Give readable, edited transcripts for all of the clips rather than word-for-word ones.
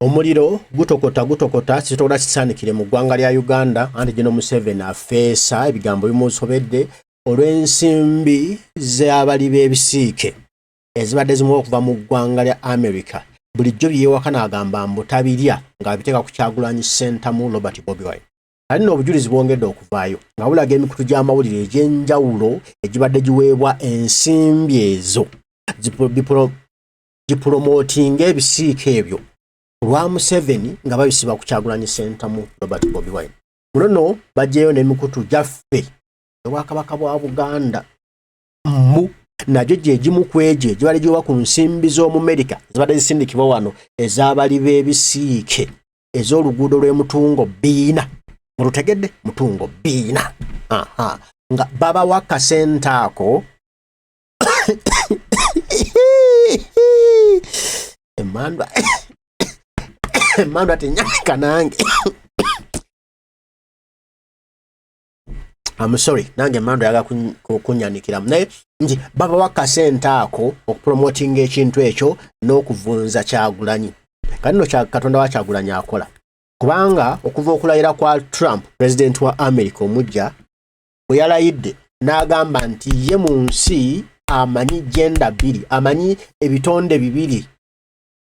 Omuliro gutokota gutokota kitokota kisaanikire mu ggwanga lya Uganda anti General Museveni afeesa ebigambo bimusobedde olw'ensimbi z'abali b'ebisiike ezibadde zimuwa okuva mu ggwanga lya America. Bulijjo byewakana agamba mbu tabirya ng'abiteeka ku Kyagulanyi Ssentamu Robert Bobi Wine. Kati nno obujulizi bwongedde okuvaayo nga bulaga emikutu gy'amawulire egy'enjawulo egibadde giweebwa ensimbi ezo gipulomootinga ebisiiko ebyo ku lwa Museveni nga babisiba ku Kyagulanyi Ssentamu Robert Bobi Wine. Muno nno baggyeyo n'emikutu gyaffe Obwakabaka bwa Buganda mbu nagyo gye gimu ku egyo egibadde giweebwa ku nsimbi z'Omumerika zibadde zisindikibwa wano ez'abali b'ebisiike ez'oluguudo lw'e Mutungo Bbiina. Mulutegedde? Mutungo Bbiina. Aha. Nga babawa kasente ako emandwa emandwa tenyalika nange. I'm sorry nange mando yaga kunyanikiramu naye nti babawa kasente ako okupromotinga ekintu ekyo n'okuvunza Kyagulanyi. Kati no Katonda wa Kyagulanyi akola kubanga okuva okulayira kwa Trump president wa America omujja bwe yalayidde n'agamba nti ye mu nsi amanyi genda bbiri, amanyi ebitonde bibiri,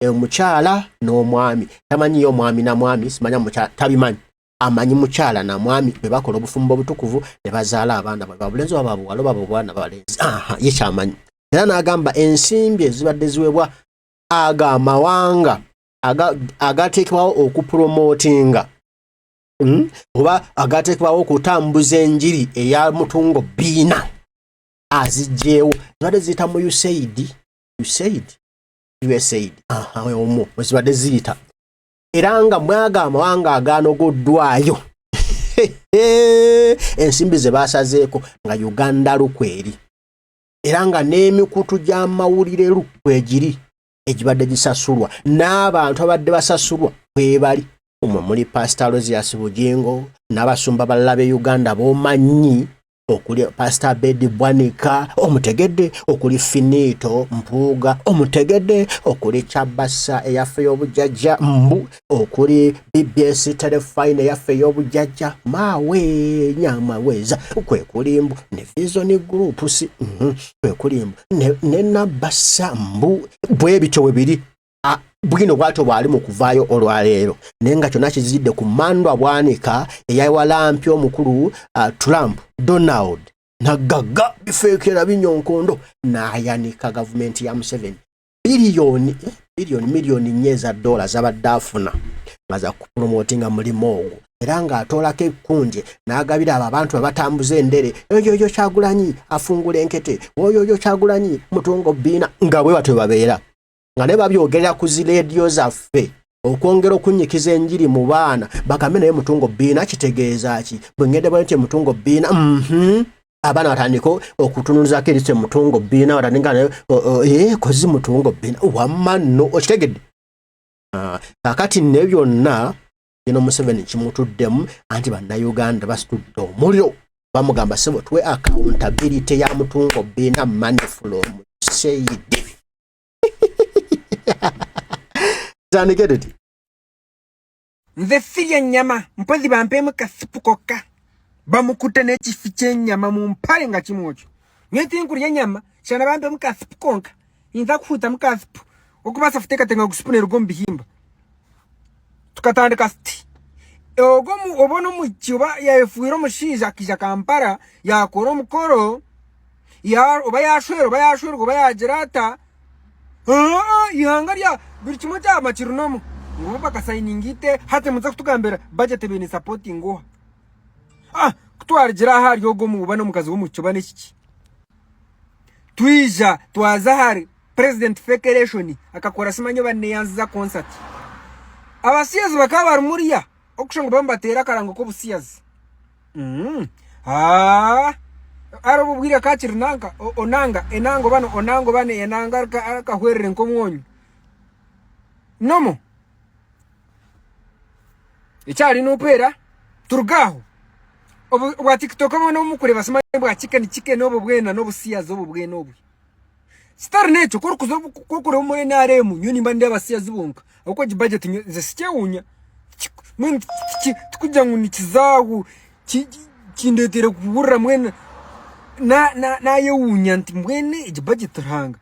omukyala n'omwami, tamanyiyo omwami na mwami, simanya mukyala tabimanyi, amanyi mukyala na mwami bwe bakola obufumbo obutukuvu ne bazaala abaana bwe babulenzi oba babuwala oba babuwana balenzi. Aha, ye kyamanyi. Era n'agamba ensimbi ezibadde ziweebwa ago amawanga agateekebwawo okupromotinga oba agateekebwawo okutambuza enjiri eya mutungo bbiina azigyewo, zibadde ziyita mu USAID, USAID, USAID, aha, omwo mwe zibadde ziyita, era nga mwaga amawanga agaanogoddwayo ensimbi ze baasazeeko nga Uganda lukweri, era nga n'emikutu gy'amawulire lukwegiri egibadde gisasulwa n'abantu abadde basasulwa kwebali. Omwo muli Pasita Aloysius Bugingo n'abasumba balala b'e Uganda b'omanyi, okuli Pasita Abedi Bwanika omutegedde, okuli Finito Mpuuga omutegedde, okuli Kyabasa eyaffe y'obujjajja mbu, okuli BBS Telefine eyaffe ey'obujjajja maawe nyamaweza kwe kuli mbu ne Vision Group si kwe kuli mbu ne Nabasa mbu. Bwe bityo bwe biri. Bwino bwatyo bwali mu kuvaayo olwaleero, naye nga kyonna kizidde ku Mandwa Bwanika eyawalampya omukulu Trump Donald nagagga bifeekera binyonkondo n'ayanika gavumenti ya Museveni biliyoni, biliyoni miliyoni nnya eza dola zabadde afuna nga za kupromotinga mulimu ogwo, era ng'atoolako ekkunje n'agabira abo abantu abatambuza endere, oyo oyo Kyagulanyi afungula enkete, oyo oyo Kyagulanyi mutungo bbiina, nga bwe batyo babeera nga naye babyogerera ku zi leediyo zaffe okwongera okunnyikiza enjiri mu baana, bagambe naye mutungo bbiina kitegeeza ki? Bwe ngende bwe nti mutungo bbiina, abaana batandike okutunuzaako eriso mutungo bbiina, batandika naye, kozi mutungo bbiina wamma nno okitegedde. Kaakati ne byonna General Museveni kimutuddemu, anti bannayuganda basitudde omuliro bamugamba ssebo tuwe accountability ya mutungo bbiina money from USAID. Tandike tuti. Nze sirya nnyama, mpozi bampeemu kasipu kokka. Bamukutte n'ekifi ky'ennyama mu mpale nga kimwokyo. Nyowe tinkurya enyama, shana bampemu kasipu konka. Ninza kuhuutamu kasipu. Okubaasa kuteekateeka ngu sipu neeruga omu bihimba. Tukatandika tuti. Ogwo oba n'omwishiki oba yayefuhire omushaija akaija Kampala yaakora omukoro, oba yaashwera oba yaashwerwa oba yaagira ata, eihanga rya buri kimwe kyaba kiri normal. Ngu bo bakasayininga ite, hati nimuza kutugambira bajeti ebaire nesapotinga oha? Ku twarugire aha ahari ogwo oba n'omukazi w'omwishiki oba n'ekiki, twija twaza ahari president federation akakora simanyi oba neyanziza concert. Abasiyazi bakaba bari muriya okushusha ngu bariyo nibateera akarango k'obusiyazi. Hariho obwire akakiri nanka onanga enanga oba onanga oba enanga akahwerire nk'omwonyo. Nomo. Ekyari nup era turuge aho. Obwa tiktok obwo nobu mukureba simanyi bwa chicken chicken obwo bwena n'obusiyazi obwo bwena obwe. Kitari n'ekyo, ku orikuza ku orikureeba omu NRM, nyowe nimba nindeeba abasiyazi bonka. Ahabw'okuba egi budget nyowe nze sikyewuunya. Mbwenu tikugira ngu nikiza aho kindeeteire kuhurira mbwenu naayewuunya nti mbwenu egi budget Ruhanga.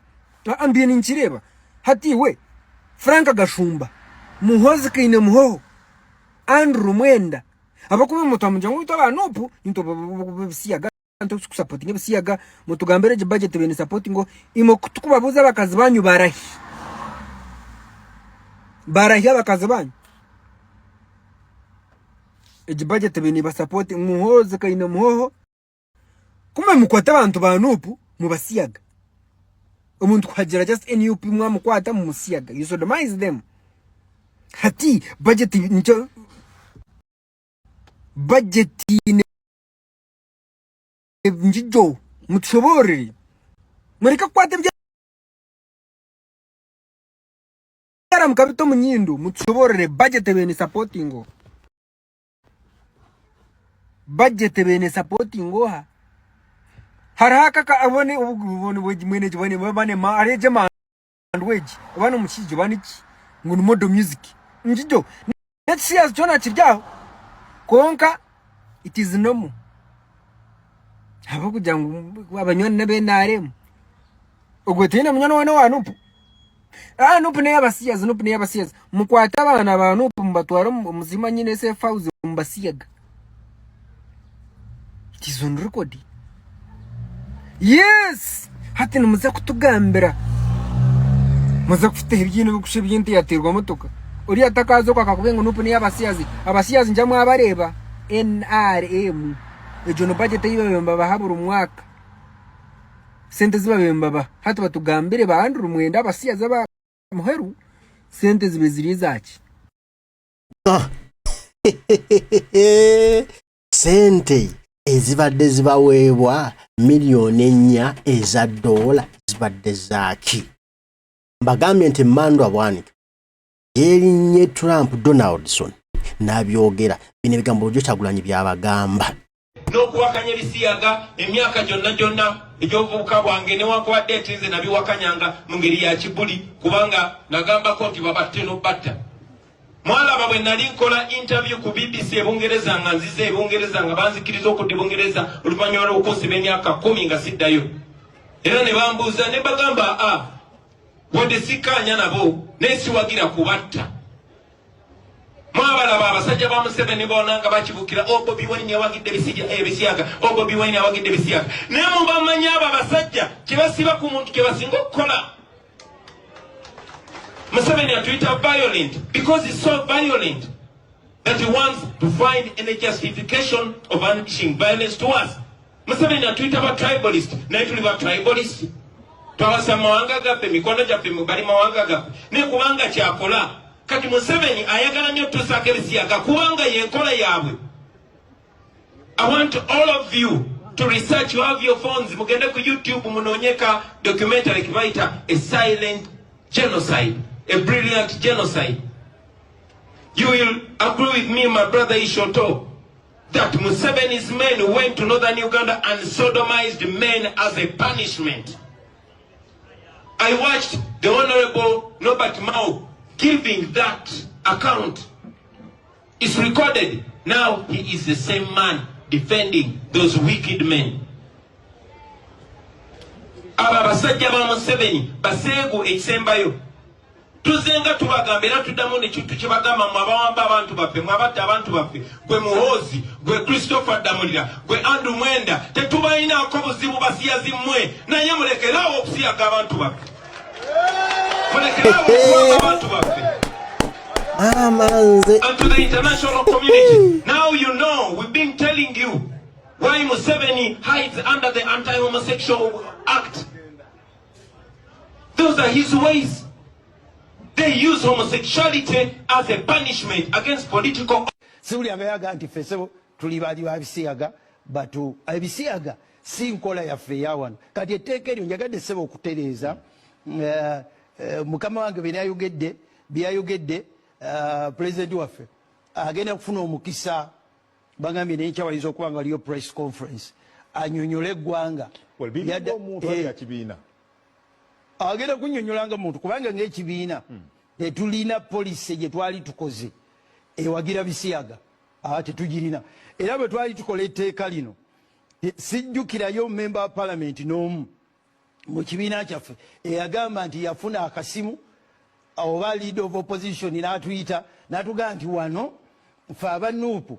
Aa mbiire ninkireeba. Hati iwe Frank Gashumba, Muhoozi Kainemuhoho, Andrew Mwenda, ahabw'okuba imwe twamugira ngu itwe aba Nup nitwe b'ebisiyaga. Tukusapotinga ebisiyaga mutugambire egi budget bene supporting imwe kutukubabuza abakazi banyu barahi barahi abakazi banyu egi budget bene basapoti Muhoozi kaine muhoho kumwe mukwate abantu ba NUP mubasiyaga omuntu kuhagira just NUP mwamukwata mumusiyaga you sodomize them hati budget nikyo budget ngijo mutushoboorere mureke kukwata ebyara mukabita omu nyindo mutushoboorere budget beene supporting oha budget beene supporting oha hariho aka abone mwene bane hariho egyo emandwa egi oba n'omushaija oba niki ngu ni model music ngijo N'ekisiyazi kyona kiri aho kwonka it is normal ahabw'okugira ngu abanywani n'aba NRM ogwo tihaine munywani weena owa NUP? Aa NUP n'ey'abasiyazi NUP n'ey'abasiyazi mukwate abaana ba NUP mubatware omu zimanyine safe house mubasiyaga. It is on record. Yes! Hati nimuza kutugambira. Muza kufuta ebyino bikusha eby'ente yateerwa motoka. Oriya atakaaza okwo akakuba ngu nupu n'ey'abasiyazi. Abasiyazi nja mwabareeba. NRM. Egyo ni budget ei babaire nibabaha buri mwaka. Sente ezi babaire nibabaha. Hati batugambire ba Andrew Mwenda abasiyazi aba muheru, sente zibe ziri ezaaki? Ah. Sente ezibadde zibaweebwa 4,000,000 eza ddoola zibadde zaaki? Mbagambye nti Mandwa Bwanika yeerinnye Trump Donaldson n'abyogera. Bino ebigambo bulijjo Kyagulanyi by'abagamba. N'okuwakanya ebisiyaga emyaka gyonna gyonna egy'obuvubuka bwange, newankubadde nti nze nabiwakanyanga mu ngeri ya kibuli, kubanga nagambako nti babatte n'obatta. Mwalaba bwe nali nkola interview ku BBC e Bungereza, nga nzize e Bungereza, nga banzikiriza okudda e Bungereza oluvannyuma lw'okunsiba emyaka 10 nga siddayo, era ne bambuuza ne mbagamba, a wadde sikkaanya nabo naye siwagira kubatta. Mwabalaba abasajja ba Museveni bona nga bakibukira, o Bobi Wine awagidde ebisiyaga, o Bobi Wine awagidde ebisiyaga. Naye mubamanyi abo abasajja kye basiba ku muntu kye basinga okukola. Museveni atuyita violent because he's so violent that he wants to find any justification of unleashing violence to us. Museveni atuyita ba tribalist, naye tuli ba tribalist. Twabasa mu mawanga gaffe, mikono gyaffe bali mawanga gaffe, naye kubanga kyakola. Kati Museveni ayagala nnyo tusaako ebisiyaga kubanga y'enkola yaabwe. I want all of you to research. You have your phones, mugende ku YouTube munoonyeka documentary kibayita A Silent Genocide, A Brilliant Genocide. You will agree with me, my brother Ishoto, that Museveni's men went to northern Uganda and sodomized men as a punishment. I watched the Honorable Norbert Mao giving that account. It's recorded. Now he is the same man defending those wicked men. Abo abasajja ba Museveni baseegu ekisembayo. Tuzenga tubagamba era tuddamu nekintu kye bagamba, mwe abawamba abantu baffe, mwe abatta abantu baffe, gwe Muhoozi, gwe Christopher Damulira, gwe Andrew Mwenda, tetubalinaako buzibu basiyazi mmwe, naye mulekeraawo okusiyaga abantu baffe, mulekeraawo okuwamba abantu baffe. Maama nze. And to the international community, now you know we've been telling you why Museveni hides under the Anti-Homosexual Act. Those are his ways. They use homosexuality as a punishment against political. Siwuli agayaga nti ffe ssebo tuli bali ba bisiyaga, batu ebisiyaga si nkola yaffe eyawano. Kati etteeka eryo njagadde ssebo okutereeza mukama wange byenayogedde byeyayogedde. Pulezidenti waffe agenda kufuna omukisa, bagambye nenkya wayinza okuba nga waliyo press conference anyonyole eggwanga. Well, omuntu ali ya kibiina. Agenda kunnyonnyola nga muntu, kubanga ng'ekibiina tetulina policy gye twali tukoze ewagira bisiyaga. Tetugirina. Era bwe twali tukola etteeka lino, sijjukirayo memba wa palamenti n'omu mu kibiina kyaffe eyagamba nti yafuna akasimu oba leader of opposition n'atuyita n'atugamba nti wano fe aba NUP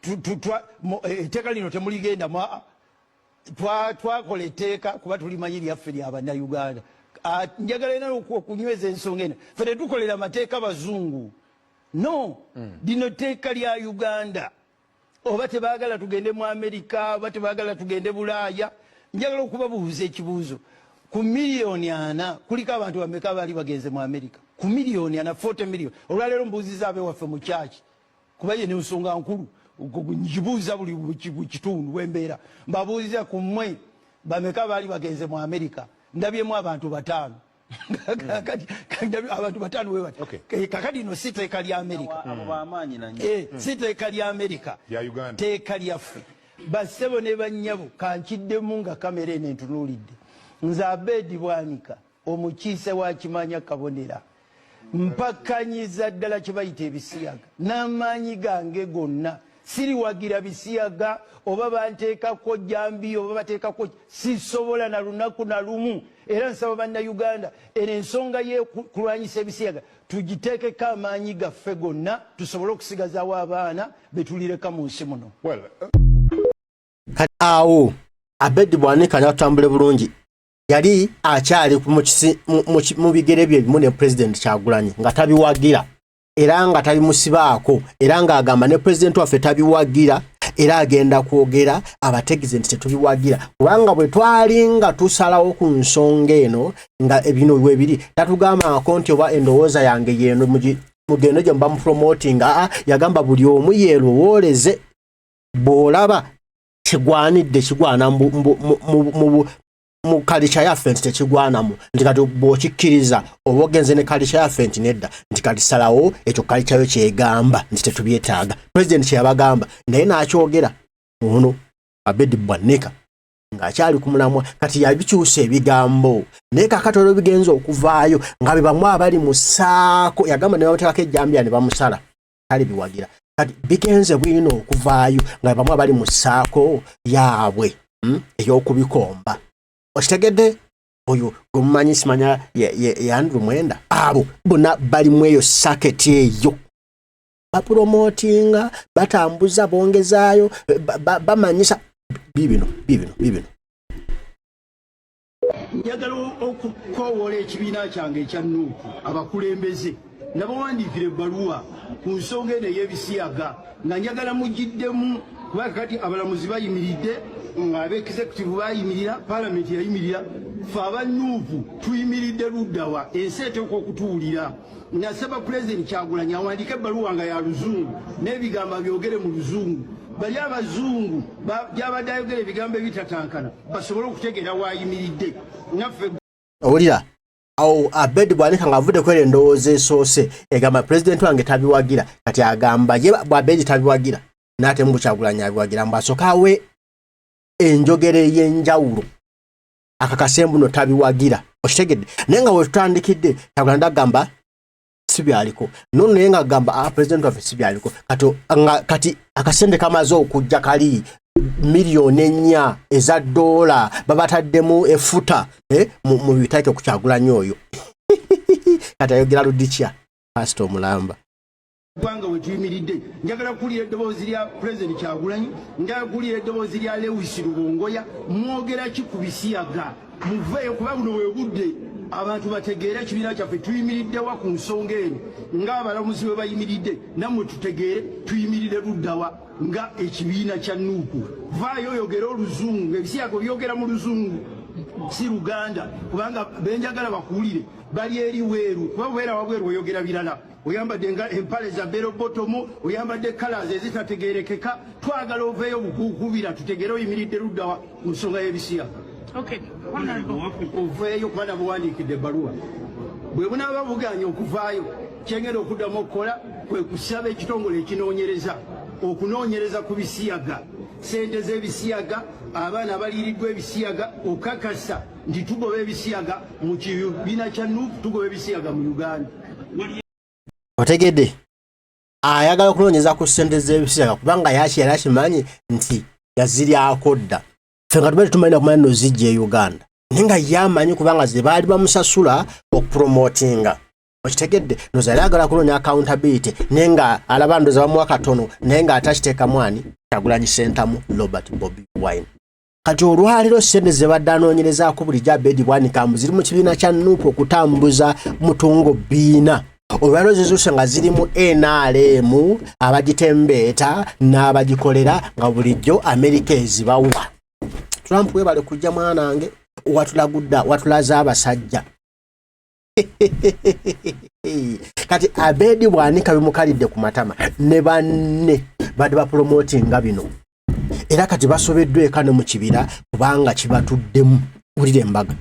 etteeka lino temuligenda. Twakola etteeka kuba tulimanyi lyaffe lya Bannayuganda. Njagala era okunyweza ensonga eno, fe tetukolera mateeka bazungu, no. Lino tteeka lya Uganda. Oba tebaagala tugende mu Amerika, oba tebaagala tugende Bulaaya, njagala okubabuuza ekibuuzo: ku miliyoni 40 kuliko abantu bameka baali bagenze mu Amerika? Ku miliyoni 40, 40 miliyoni. Olwaleero mbuuziza abewaffe mu kyaki, kuba ye nensonga nkulu, nkibuuza buli kitundu wembeera. Mbabuuziza, ku mmwe bameka baali bagenze mu Amerika? Ndabyemu abantu bataano. Abantu bataano webati. Kakati ino si teeka lya Amerika, si teeka lya Amerika, teeka lyaffe. Bassebo ne bannyabo, kankiddemu nga kamera eno entunuulidde. Nze Abedi Bwanika, omukiise wa Kimanya Kabonera, mpakanyiza ddala kye bayita ebisiyaga n'amaanyi gange gonna. Siriwagira bisiyaga, oba banteekako jambi oba bateekako, sisobola na lunaku na lumu. Era nsaba Bannayuganda, eno ensonga y'okulwanyisa ebisiyaga tugiteekeko amaanyi gaffe gonna, tusobole okusigazawo abaana betulireka mu nsi muno. Kati awo Abedi Bwanika natutambule bulungi, yali akyali mu bigere bye bimu ne Pulezidenti Kyagulanyi, nga tabiwagira era nga tabimusibaako, era ng'agamba ne pulezidenti waffe tabiwagira, era agenda kwogera abategeeze nti tetubiwagira, kubanga bwe twali nga tusalawo ku nsonga eno nga ebino bwe tatugambako nti oba endowooza yange yeno mugende gye muba mupromoting. Aa, yagamba buli omu yeerowooleze, bw'olaba kigwanidde kigwana mu kalica yaffe nti tekigwanamu, nti kati bw'okikkiriza oba ogenze ne kalica yaffe nti nedda, nti kati salawo ekyo kalica yo kyegamba nti tetubyetaaga. Pulezidenti kyeyabagamba naye n'akyogera ono Abedi Bwanika ng'akyali ku mulamwa. Kati yabikyusa ebigambo, naye kakati olwo bigenza okuvaayo nga be bamu abali mu saako yagamba ne bamuteekako ejjambiya ne bamusala kale biwagira. Kati bigenze bwino okuvaayo nga be bamu abali mu saako yaabwe ey'okubikomba. Okitegedde? Oyo gwemumanyi, simanya ye Andrew Mwenda, abo bonna bali mu eyo saketi eyo, bapromotinga, batambuza, bongezaayo, bamanyisa bibino bibino bibino. Njagala okukowoola ekibiina kyange ekya NUP, abakulembeze nabawandiikira ebbaluwa ku nsonga eno ey'ebisiyaga, nga njagala mugiddemu, kuba kati abalamuzi bayimiridde, nga ab'executive bayimirira, palamenti yayimirira. Fe aba NUP tuyimiridde luddawa? Ensi eteekwa okutuwulira. Nasaba Pulezidenti Kyagulanyi awandiike ebbaluwa nga ya Luzungu, n'ebigambo abyogere mu Luzungu, bali abazungu gyabadde ayogera ebigambo ebitatankana basobole okutegeera waayimiridde naffe. Owulira awo Abed Bwanika ng'avudde kwera endowooza esoose egamba pulezidenti wange tabiwagira. Kati agamba ye bw'Abedi tabiwagira, n'ate mbu Kyagulanyi abiwagira, mbu asooke awe enjogera ey'enjawulo akakase mbu no tabiwagira. Okitegedde? Naye nga wetutandikidde, Kyagulanyi agamba si byaliko nono, naye nga agamba, ah, pulezidenti waffe si byaliko. Kati nga kati akasente kamaze okujja, kali miliyoni 4 eza dola, babataddemu efuta mu bitaike ku Kyagulanyi oyo. Kati ayogera ludikya pasita omulamba. Ggwanga we tuyimiridde, njagala kuwulira eddoboozi lya Pulezidenti Kyagulanyi, njagala kuwulira eddoboozi lya Lewis Rubongoya. Mwogera ki ku bisiyaga? Muveeyo, kuba buno bwe budde abantu bategeere ekibiina kyaffe tuyimiriddewa ku nsonga eno, ng'abalamuzi bwe bayimiridde, nammwe tutegeere tuyimirire luddawa nga ekibiina kya NUP. Vaayo oyogere Oluzungu, ebisiyaga obyogera mu Luzungu si Luganda, kubanga benjagala bakuwulire bali eri weeru, kuba bubeera wabweru oyogera birala, oyambadde nga empale za bell bottom, oyambadde colors ezitategerekeka. Twagala oveeyo bukuukubira tutegere oyimiridde luddawa ku nsonga y'ebisiyaga. Oveeyo, kuba nabuwandiikidde ebbaluwa. Bwe bunaaba buganye okuvaayo, kyengenda okuddamu okukola kwe kusaba ekitongole ekinoonyereza okunoonyereza ku bisiyaga, sente z'ebisiyaga, abaana abaliiriddwa ebisiyaga, okakasa. nti tugoba ebisiyaga mu kibiina kya NUP, tugoba ebisiyaga mu Uganda. Otegedde, ayagala okunoonyeza ku ssente z'ebisiyaga kubanga yaki yali akimanyi nti yaziryako dda. Ffe nga tubadde tumanyi nakumanya nno zijja e Uganda, naye nga ye amanyi kubanga ze baali bamusasula okupromotinga. Okitegedde, ndoza yali ayagala kunoonya accountability, naye nga alaba ndoza bamuwa katono, naye nga ate akiteekamu ani? Kyagulanyi Ssentamu Robert Bobi Wine. Kati olwaleero ssente ze badde anoonyerezaako bulijjo Abedi Bwanika mbu ziri mu kibiina kya NUP okutambuza mutungo bbiina, olwaleero zizuuse nga ziri mu NRM, abagitembeeta n'abagikolera nga bulijjo Amerika ezibawa. Trump webale kujja mwanange, watulagudda, watulaze abasajja. Kati Abedi Bwanika bimukalidde ku matama ne banne badde bapromotinga bino, era kati basobeddwa eka ne mu kibira kubanga kibatuddemu. Wulira embaga.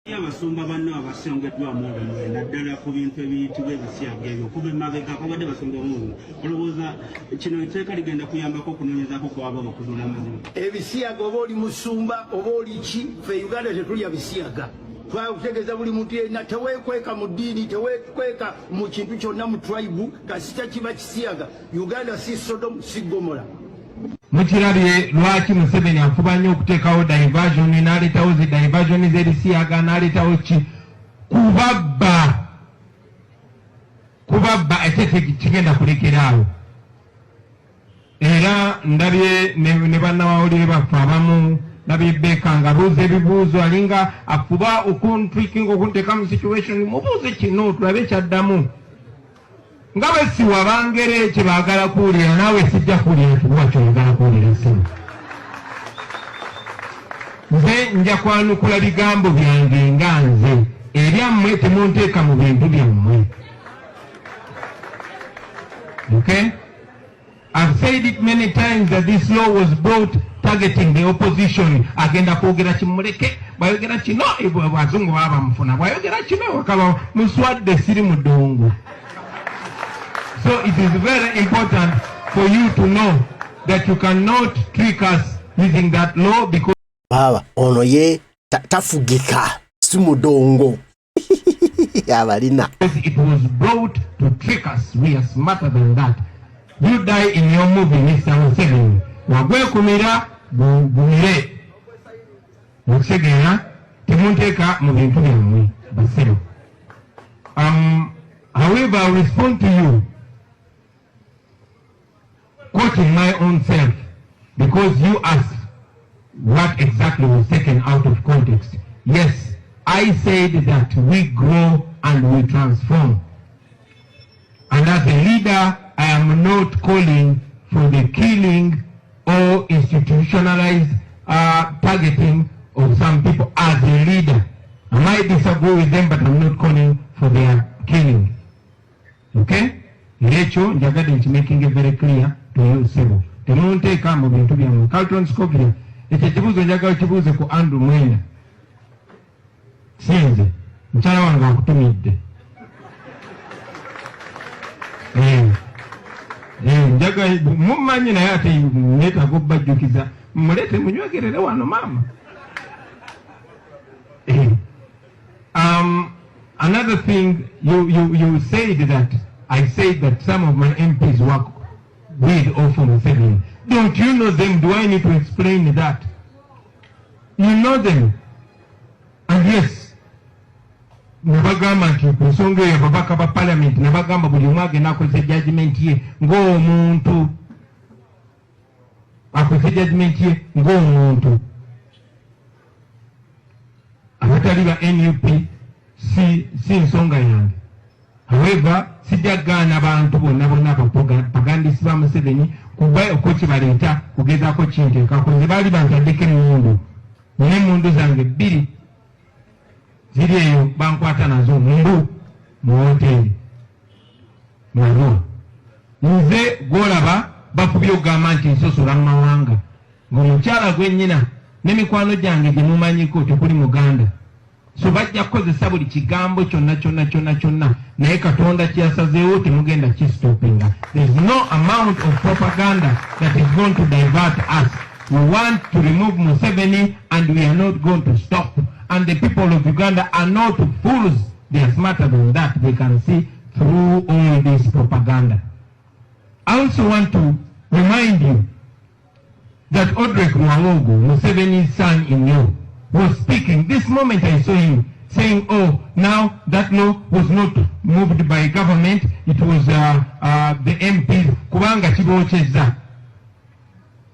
Abasumba banno abasongeddwamu olunwe naddala ku bintu ebiyitibwa ebisiyaga ebyo okuva emabega babadde basongerwamu olunwe, olowooza kino etteeka ligenda kuyambako okunoonyezaako kwabo okuzuula amazima? Ebisiyaga, oba oli musumba oba oli ki, ffe Uganda tetulya bisiyaga. Twakutegeeza buli muntu yenna, teweekweka mu ddiini, teweekweka mu kintu kyonna, mu tribe, kasita kiba kisiyaga. Uganda si Sodom, si Gomora. Mukirabye lwaki Museveni afuba nnyo okuteekawo diversion, n'aleetawo zi diversion z'ebisiyaga, n'aleetawo ki kubabba, kubabba. Ate kigenda kulekera awo. Era ndabye ne bannamawulire baffe abamu, ndabye Beeka nga abuuza ebibuuzo, alinga afuba okuntrickinga, okunteeka mu situation, mubuuze kino tulabe kyaddamu. Nga bwe siwa bangere kye baagala kuwulira, naawe sijja kuwulira kikuba kyoyagala kuwulira. Ssebo, nze nja kwanukula bigambo byange nga nze, ebyammwe temunteeka mu bintu byammwe. Okay? I've said it many times that this law was brought targeting the opposition. Agenda kwogera kimuleke, bwayogera kino abazungu baba bamufuna, bwayogera kino wakaba muswadde siri mudongo. So it is very important for you to know that you cannot trick us using that law because Baaba ono ye tafugika, si mudongo abalina. it was brought to trick us. We are smarter than that. You die in your movie, Mr. Museveni. Wagwekumira gumire. Okitegeera, temunteeka mu bintu byammwe basiru. However, I respond to you quoting my own self because you asked what exactly was taken out of context. Yes, I said that we grow and we transform. And as a leader, I am not calling for the killing or institutionalized targeting of some people as a leader. I might disagree with them, but I'm not calling for their killing. Okay? Ekyo njagadde nkimaking it very clear to you, sebo. Temunteeka mu bintu byammwe. Carlton Scovia, ekyo ekibuuzo njagala kibuuze ku Andrew Mwenda. Sinze, mukyala wange akutumidde. Eh, njaga mumanyi, naye ate neetaaga obbajjukiza, muleete munywegerere wano maama. Another thing, you said that I said that some of my MPs work with or for Museveni. Don't you know them? Do I need to explain that? You know them. And yes, nabagamba nti ku nsonga eyo ababaka ba parliament, nabagamba buli omu agenda akozesa judgment ye ng'omuntu, akozesa judgment ye ng'omuntu. Abatali ba NUP si nsonga yange. However, sijja kugaana bantu bonna bonna abapagandisi ba Museveni kuba okukibaleeta kugezaako kinteekako. Nze baali bantaddeko emmundu, nina emmundu zange bbiri ziri eyo, bankwata nazo mbu mu woteeri Marua. Nze gwolaba bafubye okugamba nti nsosola mu mawanga, ng'omukyala gwennyina n'emikwano gyange gye mumanyiko tekuli Muganda. So bajja kukozesa buli kigambo kyonna kyonna kyonna kyonna, naye Katonda kyeyasazeewo temugenda kistopinga. There is no amount of propaganda that is going to divert us. We want to remove Museveni and we are not going to stop. And the people of Uganda are not fools. They are smarter than that. They can see through all this propaganda. I also want to remind you that Odrek Rwabwogo, Museveni's son-in-law, was speaking. This moment I saw him saying, oh, now that law was not moved by government, it was the MPs, kubanga kibokyezza.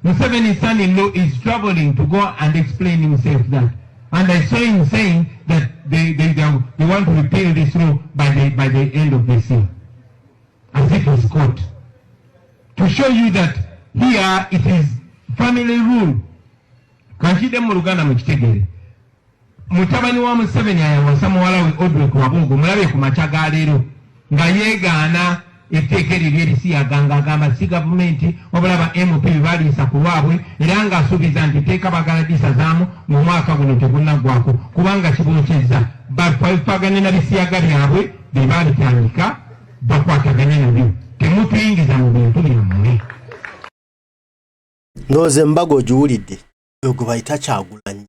Museveni's son-in-law is traveling to go and explain himself that. And I saw him saying that they want to repeal this law by the end of this year. As if he's caught. To show you that here it is family rule. Kankidde mu Luganda mukitegeere. Mutabani wa Museveni ayawasa muwala we Odrek Rwabwogo, mulabye ku makya ga leero nga yeegaana etteeka eryo ery'ebisiyaga, ng'agamba si gavumenti wabula ba MP bye baliisa ku lwabwe, era ng'asuubiza nti etteeka baagala lisazaamu mu mwaka guno tegunnaggwako kubanga kibokyezza. Bafaagane na bisiyaga byabwe bye baabitandika, bakwatagane nabyo, temutuyingiza mu bintu byammwe. Ndowooza embaga ogiwulidde. Oyo gwe bayita Kyagulanyi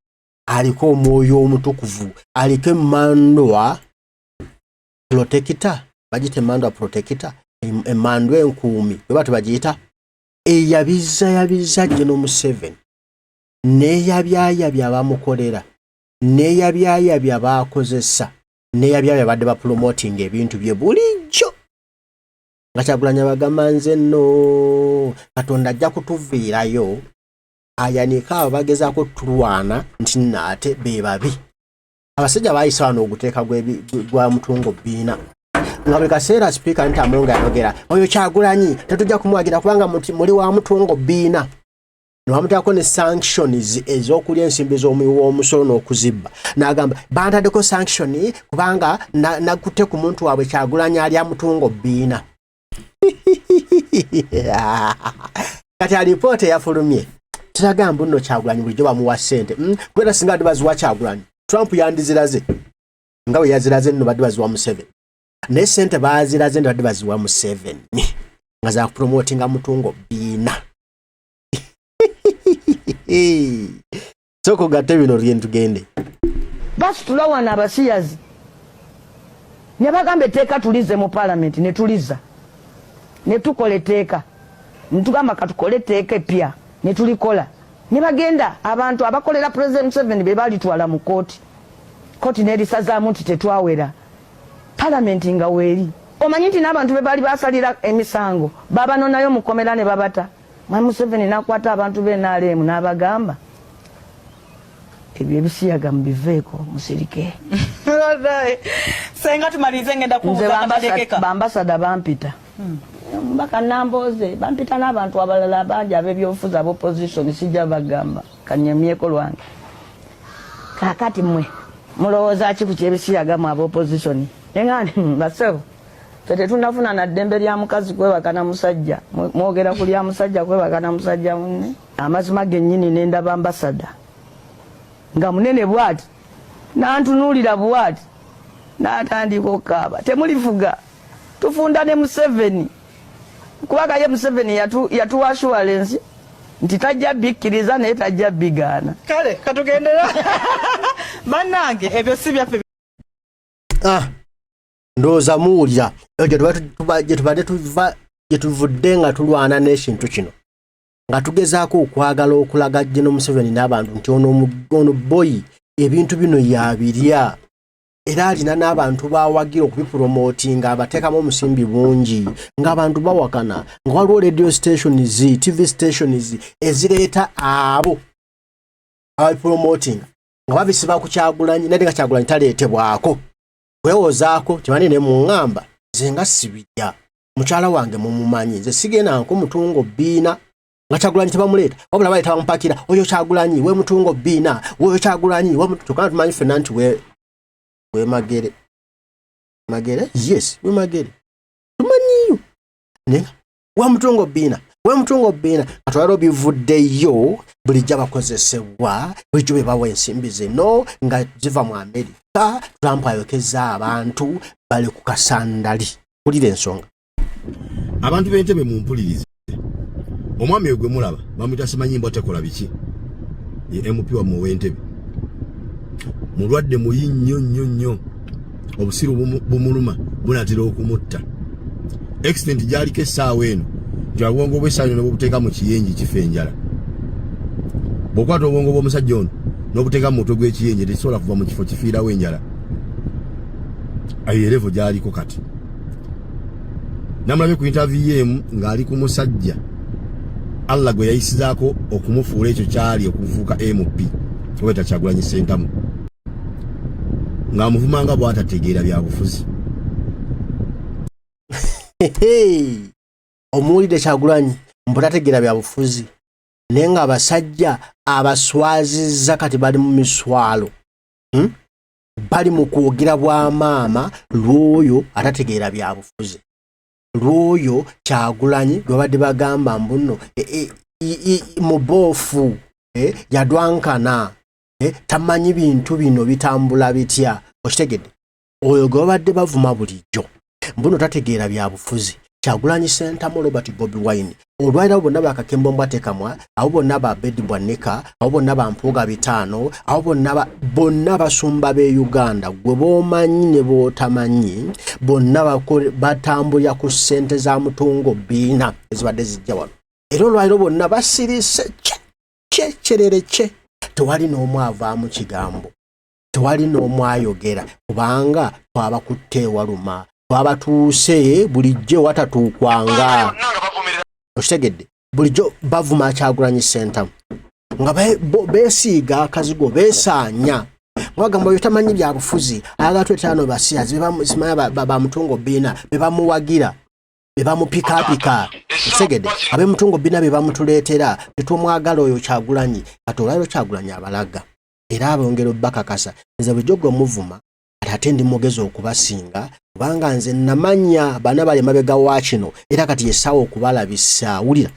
aliko Omwoyo Omutukuvu, aliko emmandwa protector, bagiyita emmandwa protector, emmandwa enkuumi bwe batyo bagiyita, eyabiza yabiza General Museveni, neeyabyayabya abamukolera, neeyabyayabya baakozesa, neeyabyayabya badde bapromotinga ebintu bye bulijjo. Nga Kyagulanyi abagamba, nze nno Katonda ajja kutuviirayo ayanike abo bagezaako tulwana nti nno ate be babi. Abasajja baayisa wano oguteeka gwa mutungo bbiina, nga buli kaseera Sipiika nti Amonga yayogera, oyo Kyagulanyi tetujja kumuwagira kubanga muli wa mutungo bbiina, nebamuteekako ne sanctions ez'okulya ensimbi z'omuwi w'omusolo n'okuzibba, n'agamba bantaddeko sanction kubanga nakutte ku muntu waabwe Kyagulanyi alya mutungo bbiina. Kati alipoota eyafulumye teraga mbu nno Kyagulanyi bulijjo bamuwa ssente, Kubeera singa badde baziwa Kyagulanyi, Trump yandiziraze nga bwe yaziraze nno badde baziwa Museveni, naye ssente baaziraze nti badde baziwa Museveni nga za kupromotinga mutungo bbiina. Sooka ogatte bino tugende tugende. Basitula wano abasiyazi ne bagamba etteeka tulize mu Palamenti, ne tuliza ne tukola etteeka, ne tugamba katukole etteeka epya, ne tulikola, ne bagenda abantu abakolera President Museveni be balitwala mu kooti, kooti nerisazaamu nti tetwawera. Palamenti nga weeri, omanyi nti n'abantu be baali basalira emisango babanonayo mukomera ne babata. Mwami Museveni nakwata abantu b'NRM n'abagamba ebyo ebisiyaga mubiveeko, musirike. Senga tumalirize, ngenda Nze kubuuza akatalekeka. Bambasada bampita, omubaka Nambooze bampita n'abantu abalala bangi ab'ebyobufuzi ab'opposition, sijja bagamba, kanyemyeko lwange. Kaakati mmwe mulowooza ki ku kyebisiyaga mu ab'opposition? Nenga nti, basebo, ffe tetunafuna na ddembe lya mukazi kwebaka na musajja, mwogera ku lya musajja kwebaka na musajja munne. Amazima gennyini, nendaba ambasada nga munene bwati nantunuulira bwati n'atandika okukaaba, temulifuga, tufunda ne Museveni, kubanga ye Museveni yatuwa assurance nti tajja bikkiriza naye tajja bigaana. Kale katugendera bannange, ebyo si byaffe. Ah, ndowooza muwulira eyo gye tubadde tuva, gye tuvudde nga tulwana n'ekintu kino, nga tugezaako okwagala okulaga General Museveni n'abantu nti ono boyi ebintu bino yabirya, era alina n'abantu bawagira okubipromotinga, abateekamu omusimbi bungi, ng'abantu bawakana, nga waliwo radio stations, TV stations ezireeta abo ababipromotinga nga babisiba ku Kyagulanyi, naye nga Kyagulanyi taleetebwako kwewozaako. Tebani ne muŋŋamba nze nga sibirya, mukyala wange mumumanyi, nze sigenda nko mutungo bbiina, nga Kyagulanyi tebamuleeta, wabula baleeta bamupakira oyo Kyagulanyi we mutungo bbiina, woyo Kyagulanyi we kyokka tumanyi ffenna nti we Magere, Magere, yes, we Magere tumanyiyo, naye we mutungo bbiina, we mutungo bbiina. Katwaliro bivuddeyo, bulijjo abakozesebwa, bulijjo be bawa ensimbi zino nga ziva mu Amerika. Trump ayokeza abantu bali ku kasandali. Kulira ensonga. Abantu b'Entebe, mumpulirize. Omwami oyo gwe mulaba bamuyita simanyi mbwa tekola biki, ye MP wammwe ow'Entebe. Mulwadde muyi nnyo nnyo nnyo, obusiru bumuluma, bunatera okumutta. Accident gyaliko essaawa eno nti obwongo bw'essaawa eno bwobuteeka mu kiyenje kifa enjala. Bw'okwata obwongo bw'omusajja ono n'obuteeka mu mutwe gw'ekiyenje, tekisobola kuva mu kifo, kifiirawo enjala. Ayo erevo gyaliko kati. Namulabye ku interview emu ng'ali ku musajja Allah gwe yayisizaako okumufuula ekyo kyali, okufuuka MP, oba Kyagulanyi Ssentamu, ng'amuvumanga bw'atategeera byabufuzi. Omuwulidde Kyagulanyi mbu tategeera byabufuzi, naye ng'abasajja abaswazizza kati bali mu miswalo, Bali mu kwogera bwa maama lw'oyo atategeera byabufuzi, lw'oyo Kyagulanyi lwabadde bagamba mbu nno muboofu, yadwankana, tamanyi bintu bino bitambula bitya. Okitegedde? Oyo gwe babadde bavuma bulijjo mbuno tategeera byabufuzi, Kyagulanyi Sentamu Robert Bobi Wine. Olwaliro abo bonna bakakembo mbwatekamwa, abo bonna ba Bedi Bwanika, abo bonna ba Mpuuga bitaano, abo bonna bonna basumba b'e Uganda, gwe b'omanyi ne b'otamanyi, bonna batambulira ku ssente za mutungo bbiina ezibadde zijja wano. Era olwaliro bonna basirise kye kye kyerere kye, tewali n'omu avaamu kigambo, tewali n'omu ayogera, kubanga twabakutte ewaluma, twabatuuse bulijjo ewatatuukwanga. Okitegedde? Bulijjo bavuma Kyagulanyi Ssentamu nga beesiiga akazigo, beesaanya nga bagamba oyo tamanyi byabufuzi, ayagala twetaano basiyazi simanya bamutungo bbiina be bamuwagira, be bamupikaapika. Okitegedde? Ab'emutungo bbiina be bamutuleetera, tetumwagala oyo Kyagulanyi. Kati olwaliro Kyagulanyi abalaga era abongera obbakakasa, nze bulijjo gwe muvuma, kati ate ndi mugezi okubasinga, kubanga nze namanya bana bali emabega wa kino, era kati yessaawa okubalabisa. Wulira.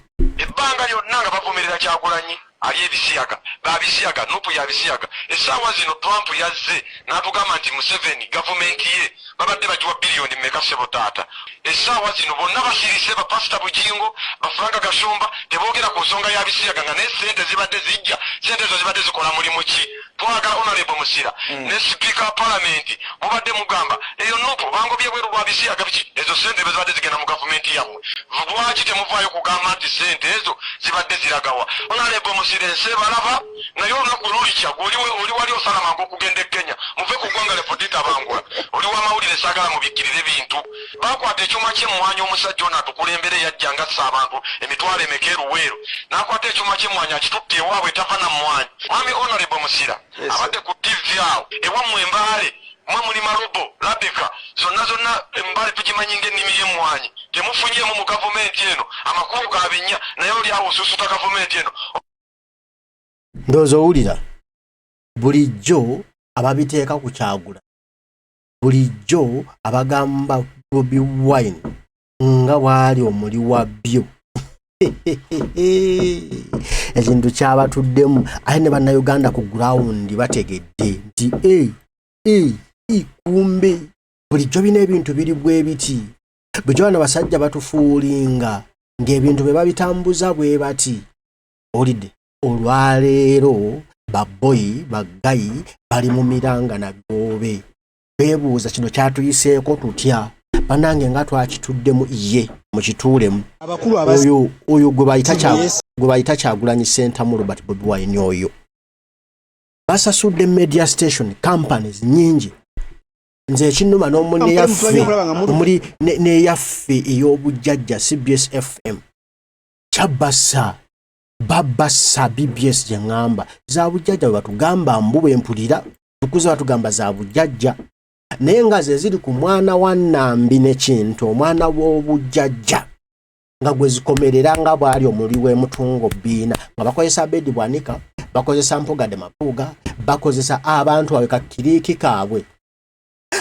Ebbanga lyonna nga bavumirira Kyagulanyi ali ebisiyaga, babisiyaga, Nupu yabisiyaga. Essaawa zino Trump yazze n'atugamba nti Museveni gavumenti ye babadde bagiwa biliyoni mmeka, ssebo taata? Essaawa zino bonna basirise, bapasita Bugingo, bafranka Gashumba, teboogera ku nsonga ya bisiyaga, nga naye sente zibadde zijja. Sente ezo zibadde zikola mulimu ki? Twagala Honorable Musira ne sipiika wa palamenti, mubadde mugamba eyo Nupu bangobye bweru lwa bisiyaga biki, ezo sente zibadde zigenda mu gavumenti yammwe, lwaki temuvaayo kugamba nti sente ezo zibadde ziragawa? Honorable Musira, ensi ebalaba, naye olunaku lulikya gwe oli wali osala mangu okugenda e Kenya. Muve ku ggwanga leffe titabangula. Oli w'amawulire, saagala mubikkirire bintu. Bakwata ekyuma ky'emmwanyi, omusajja ono atukulembera eyajja nga assa abantu emitwalo emeka eruweero, n'akwata ekyuma ky'emmwanyi akitutte ewaabwe etava na mmwanyi. Mwami Honorable Musira abadde ku TV awo ewammwe Embaale, mwe muli malobo labika zonna zonna, Embaale tugimanyi ng'ennimi y'emmwanyi, temufunyeemu mu gavumenti eno, amakubo ga binnya, naye oli awo osusuta gavumenti eno. Ndowooza owulira bulijjo ababiteeka ku Kyagula, bulijjo abagamba Bobi Wine nga bw'ali omuli wa byo. Ekintu kyabatuddemu, ate ne Bannayuganda ku ground bategedde nti e kumbe bulijjo bino ebintu biri bwe biti, bulijjo bano basajja batufuulinga ng'ebintu bwe babitambuza bwe bati. Owulidde? Olwaleero baboyi baggayi bali mu miranga na byobe, beebuuza kino kyatuyiseeko tutya bannange nga twakituddemu. Ye mukituulemu. Abakulu. Oyo gwe bayita Kyagulanyi Sentamu Robert Bobi Wine, oyo basasudde media station companies nyingi. Nze ekinnuma n'omuneyaffe omuli n'eyaffe ey'obujjajja CBS FM kyabasa babasa. BBS gye ŋŋamba za bujjajja, bwe batugamba mbu bwe mpulira tukuze batugamba za bujjajja, naye nga ze ziri ku mwana wa Nambi ne Kintu, omwana w'obujjajja, nga gwe zikomerera nga bw'ali omuli w'emutungo bbiina, nga bakozesa Bedi Bwanika, bakozesa Mpuga de Mapuuga, bakozesa abantu baabwe kakiriiki kaabwe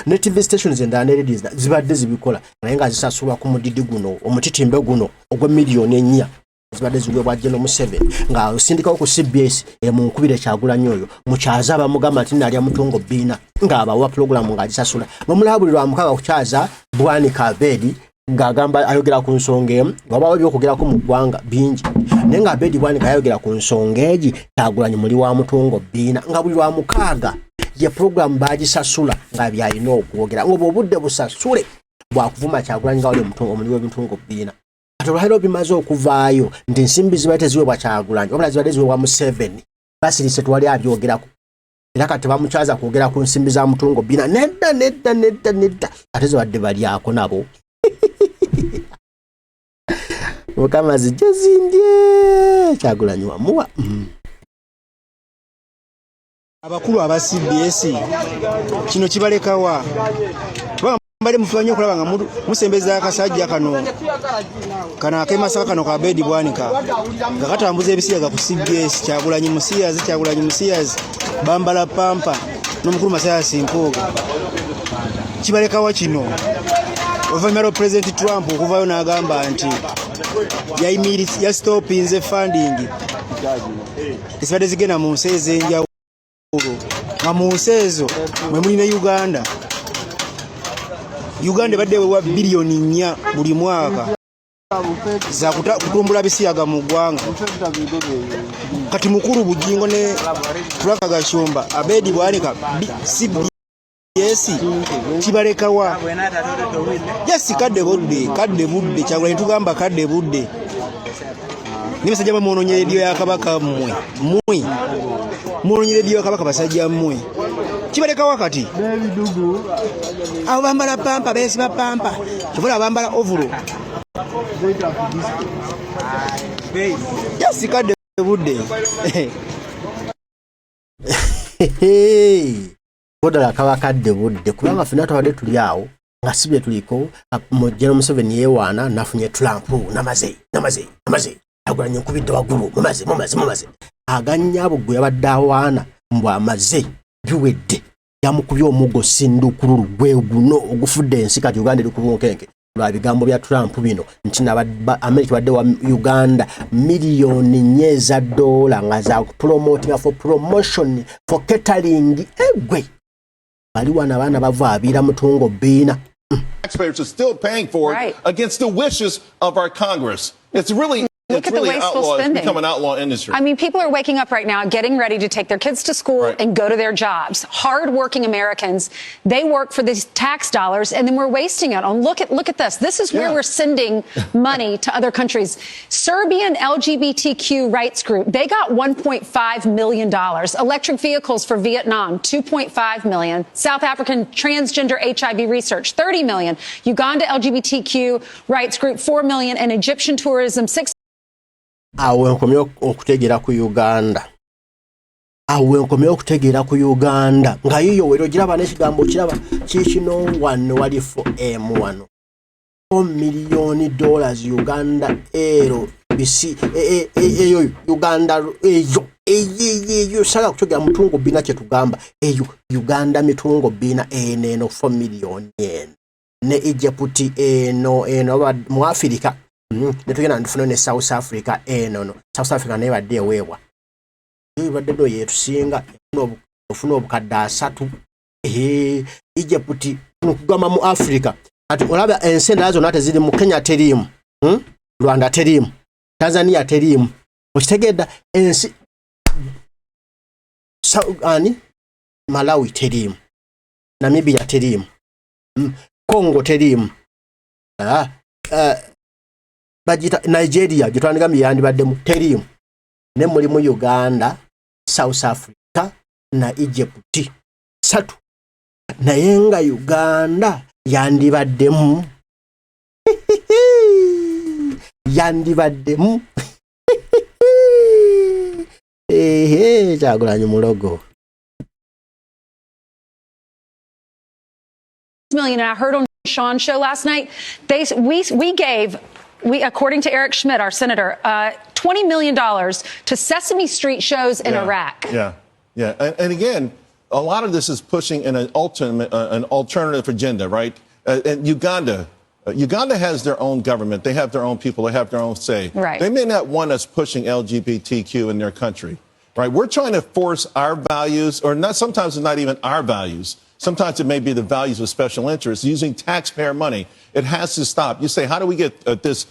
ne TV stations endala ne radios zibadde zibikola, naye nga zisasulwa ku mudidi guno, omutitimbe guno ogw'emiliyoni 4 zibadde ziweebwa General Museveni, nga osindikawo ku CBS emunkubire Kyagulanyi oyo mukyaza, bamugamba nti nalya mutungo bbiina, ng'abawa pulogulamu ng'agisasula. Bamulaba buli lwa mukaaga kukyaza Bwanika Abedi, ng'agamba ayogera ku nsonga emu, wabawo ebyokugerako mu ggwanga bingi, naye nga Abedi Bwanika ayogera ku nsonga egi, Kyagulanyi muli wa mutungo bbiina, nga buli lwa mukaaga Ye puroguramu bagisasula nga byalina okwogera nga obwo obudde busasule bwakuvuma Kyagulanyi nga wali omuli w'emitungo bbiina. Kati olwaliro bimaze okuvaayo nti ensimbi zibadde teziweebwa Kyagulanyi wabula zibadde ziweebwa Museveni, basirise tewali abyogerako era kati bamukyaza kwogera ku nsimbi za mutungo bina. Nedda nedda nedda nedda, ate zibadde balyako nabo. Mukama zijje zindye Kyagulanyi wamuwa. Abakulu aba CBS kino kibalekawa? Mbadde mufuba nnyo okulaba nga musembeza akasajja kano kano ak'emasaka kano ka Abedi Bwanika nga katambuza ebisiyaga ku CBS. Kyagulanyi musiyazi, Kyagulanyi musiyazi, bambala pampa n'omukulu Mathias Mpuuga. Kibalekawa kino oluvannyuma lwa Pulezidenti Trump okuvaayo n'agamba nti yasitopinze funding ezibadde zigenda mu nsi ez'enjawulo nga mu nsi ezo mwe muli ne Uganda. Uganda ebadde eweebwa biliyoni 4 buli mwaka za kutumbula bisiyaga mu ggwanga. Kati mukulu Bugingo ne Fulaka Gashumba, Abedi Bwanika, CBS kibalekawa? Jasi kadde budde, kadde budde, Kyagulanyi tugamba kadde budde. Ni basajja mwe mwonoonye rediyo ya Kabaka, mmwe mmwe mwonoonye rediyo ya Kabaka, basajja mmwe kibalekawa kati? Abo bambala pampa, beesiba pampa, kyova bambala ovulo. Jasi kadde budde. Bodala kaba kadde budde kubanga ffenna twabadde tuli awo nga si bye tuliko. General Museveni yeewaana nafunye Trump, namaze namaze namaze, Kyagulanyi nkubidde waggulu, mumaze mumaze mumaze. Aganyaabo gwe yabadde awaana mbu amaze biwedde, yamukubye omuggo sindukululu gwe guno ogufudde ensi. Kati Uganda eri ku bunkenke lwa bigambo bya Trump bino nti America badde wa Uganda miliyoni 4 eza dola nga za promoting for promotion for catering egwe bali wano abaana bava abiira mutungo bbiina. Taxpayers are still paying for it against the wishes of our Congress. It's really Look it's at the really wasteful outlaw. It's spending. become an outlaw industry. I mean, people are waking up right now, getting ready to take their kids to school and go to their jobs. Hardworking Americans, they work for these tax dollars, and then we're wasting it on. Look at this. This is where we're sending money to other countries. Serbian LGBTQ rights group, they got $1.5 million. Electric vehicles for Vietnam, 2.5 million. South African transgender HIV research, 30 million. Uganda LGBTQ rights group, 4 million, and Egyptian tourism, 6 Awo wenkomye okutegeera ku Uganda, awo wenkomye okutegeera ku Uganda nga yiyo wera ogiraba n'ekigambo okiraba kiikino wano wali 4M wano 4 miliyoni dollars Uganda ero bisi eyo Uganda eyo eyo saga kukyogera mutungo bina kyetugamba eyo Uganda mitungo bina eno eno 4 miliyoni eno ne Egypt eno eno oba mu Africa, netugenda ntufuna ne South Africa eno no South Africa naye badde eweebwa yo ibadde no yetusinga ofuna obukadde 30. Egypt nkugamba mu Africa. Kati olaba ensi endala zonna teziri mu Kenya teriimu, Rwanda teriimu, Tanzania teriimu, okitegeedda ensi ani Malawi teriimu, Namibia teriimu, Congo teriimu, bagiyita Nigeria gye yandibaddemu teriimu, ne mulimu Uganda, South Africa na Egypt satu, naye nga Uganda yandibaddemu yandibaddemu. Ehe, Kyagulanyi mulogo. Million. And I heard on Sean's show last night, they we gave we according to Eric Schmitt, our senator, $20 million to Sesame Street shows in Iraq. Yeah. And again, a lot of this is pushing an alternative agenda, right? And Uganda. Uganda has their own government. They have their own people. They have their own say. They may not want us pushing LGBTQ in their country, right? We're trying to force our values, or not. Sometimes it's not even our values. Sometimes it may be the values of special interests using taxpayer money. It has to stop. You say, how do we get this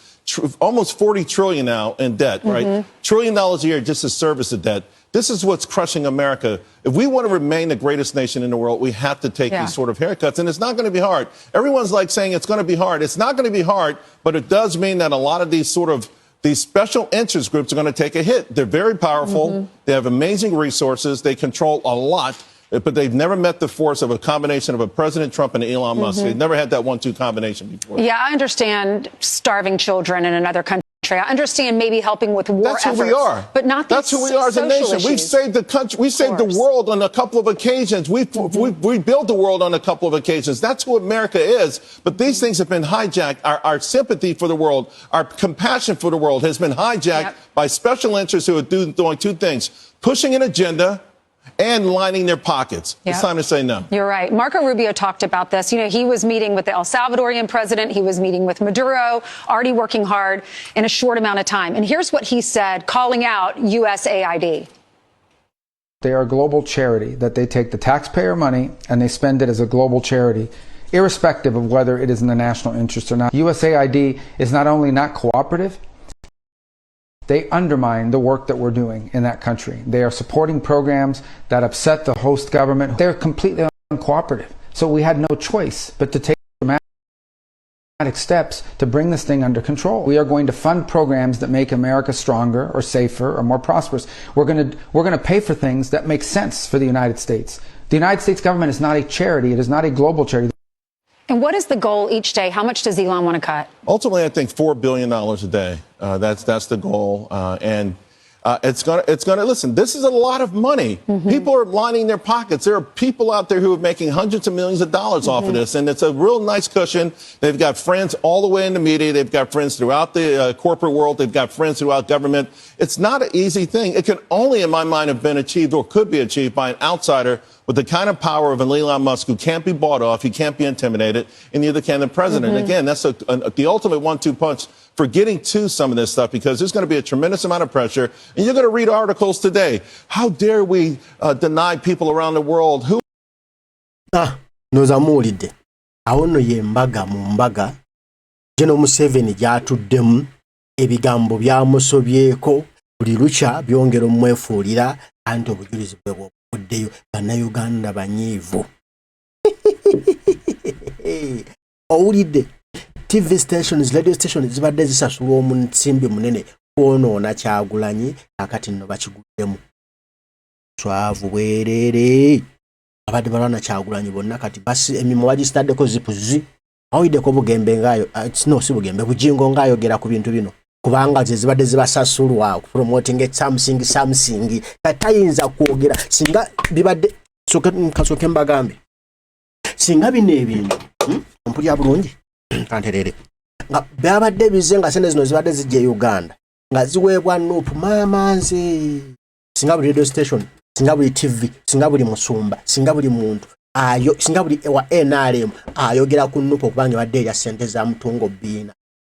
almost 40 trillion now in debt, right? Trillion dollars a year just to service the debt. This is what's crushing America. If we want to remain the greatest nation in the world, we have to take these sort of haircuts. And it's not going to be hard. Everyone's like saying it's going to be hard. It's not going to be hard, but it does mean that a lot of these sort of these special interest groups are going to take a hit. They're very powerful. They have amazing resources. They control a lot, but they've never met the force of a combination of a President Trump and Elon Musk. They've never had that 1-2 combination before. Yeah, I understand starving children in another country. I understand maybe helping with war That's who we efforts, are. But not these That's who we are as a social nation. issues. We've saved the country. We saved the world on a couple of occasions. We built the world on a couple of occasions. That's who America is. But these things have been hijacked. Our sympathy for the world, our compassion for the world has been hijacked by special interests who are doing two things: pushing an agenda and lining their pockets. It's time to say no. You're right. Marco Rubio talked about this. You know, he was meeting with the El Salvadorian president. He was meeting with Maduro, already working hard in a short amount of time. And here's what he said, calling out USAID. They are a global charity that they take the taxpayer money and they spend it as a global charity, irrespective of whether it is in the national interest or not. USAID is not only not cooperative, they undermine the work that we're doing in that country. They are supporting programs that upset the host government. They're completely uncooperative. So we had no choice but to take dramatic steps to bring this thing under control. We are going to fund programs that make America stronger or safer or more prosperous. We're going to pay for things that make sense for the United States. The United States government is not a charity. It is not a global charity. And what is the goal each day? How much does Elon want to cut? Ultimately, I think $4 billion a day. That's the goal. And it's going to listen. This is a lot of money. People are lining their pockets. There are people out there who are making hundreds of millions of dollars off of this, and it's a real nice cushion. They've got friends all the way in the media. They've got friends throughout the corporate world. They've got friends throughout government. It's not an easy thing. It can only, in my mind, have been achieved or could be achieved by an outsider with the kind of power of an Elon Musk who can't be bought off, he can't be intimidated, and neither can the president. Again, that's the ultimate 1-2 punch for getting to some of this stuff, because there's going to be a tremendous amount of pressure. And you're going to read articles today. How dare we deny people around the world who Ah, ndowooza muwulidde. Awo nno ye mbaga mu mbaga General Museveni gy'atuddemu. Ebigambo byamusobyeko, buli lukya byongera omwefuulira, anti obujulizi bwe bwobuddeyo. Bannayuganda banyiivu. Owulidde TV stations, radio stations zibadde zisasulwa omusimbi munene kwonoona Kyagulanyi. Kakati nno bakiguddemu swavu bwereere. Abadde balwana Kyagulanyi bonna kati basi emimwa bagisitaddeko zipu zi. Awuliddeko Bugembe ngaayo, no, si Bugembe, Bujingo ng'ayogera ku bintu bino, kubanga ze zibadde zibasasulwa promoting something something. Kati tayinza kwogera singa bibadde kasooke mbagambe, singa bino ebintu, mpulya bulungi, kanterere, nga byabadde bize nga sente zino zibadde zijja e Uganda nga ziweebwa NUP, maama nze, singa buli radio station, singa buli TV, singa buli musumba, singa buli muntu ayo, singa buli wa NRM ayogera ku NUP, okubanga ebadde erya sente za mutungo bbiina.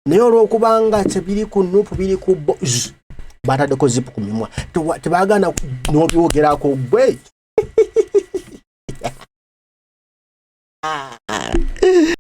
Naye olwokubanga tebiri ku NUP, biri ku bo, bataddeko zipu ku mimwa. Tebagaana n'obyogerako gwe.